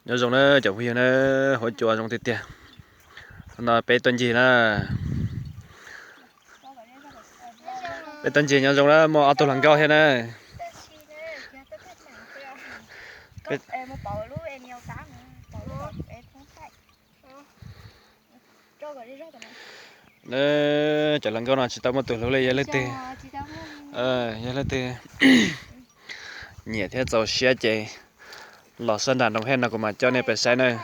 Nyob zoo na cov phooj ywg na, huab cua zoo tiag tiag. No peb tuaj ncig na. Peb tuaj ncig nyob zoo na, muaj ob tug hluas nkauj thiab na. Cov hluas nkauj no tsis tau muaj tus hlub li, yog leej twg, yog leej twg nyiam thiab txaus siab ces los sab nram Nroog Hej no kuv mam coj nej pem saib na.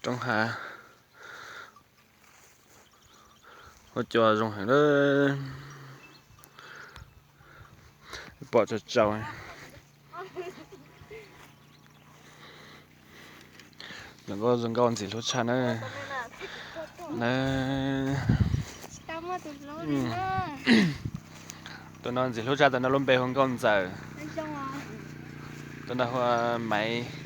Roob hav, huab cua zoo heev, pom tsau tsau. Hluas nkauj zoo nkauj ntxim hlub tshaj na. Tus no ntxim hlub tshaj, tus no lub npe hu Nkauj Ntxawm. Tus no hu Maiv.